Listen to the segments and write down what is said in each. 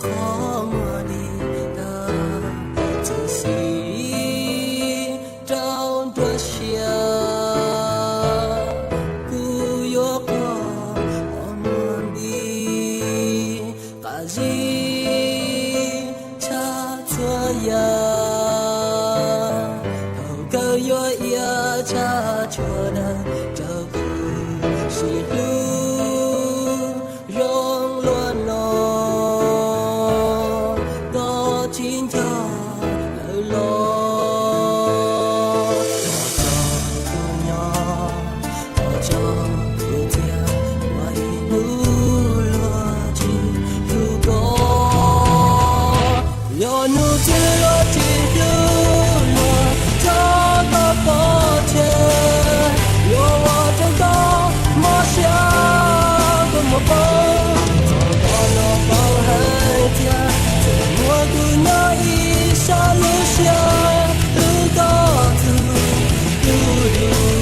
Qhov muag dim tag, txawm siv rau nruab siab, kuv yuav qhov muag dim qab zib tshaj txhua yam. Thaum kawg yuav iab tshaj tshua dag rau kuv sim hlub zoo luaj no. Koj tsis nco lawm los? Thov txog tus nyob, thov txog tus txiaj, ua ib hnub luag tsis hlub koj. Yog hnub twg luag tsis hlub luag, thov koj pov tseg, yuav ua rau koj mob siab kua muag poob. Thov koj los paub hais tias, txawm muaj kuv nyob ib sab lub siab, hlub koj txog tus hlub.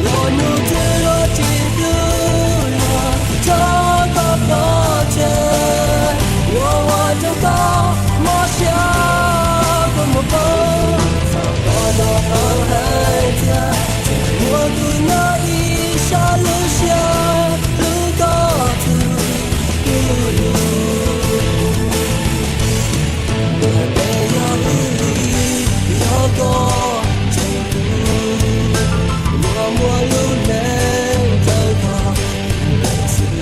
Yog hnub twg luag tsis hlub luag, thov koj pov tseg, yuav ua rau koj mob siab kua muag poob. Thov koj los paub hais tias, txawm muaj kuv nyob ib sab lub siab, hlub koj txog tus hlub. Ntiaj teb yog wb li, yog koj tseem hlub, luag muaj lub neej raws koj ib leeg xwb.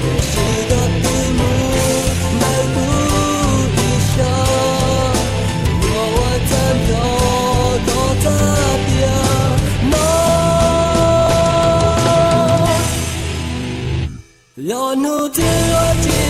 Tiam sis koj twb mus ntawm kuv ib sab, luag ua txaj nco koj txaj tiaj no. Yog hnub twg luag tsis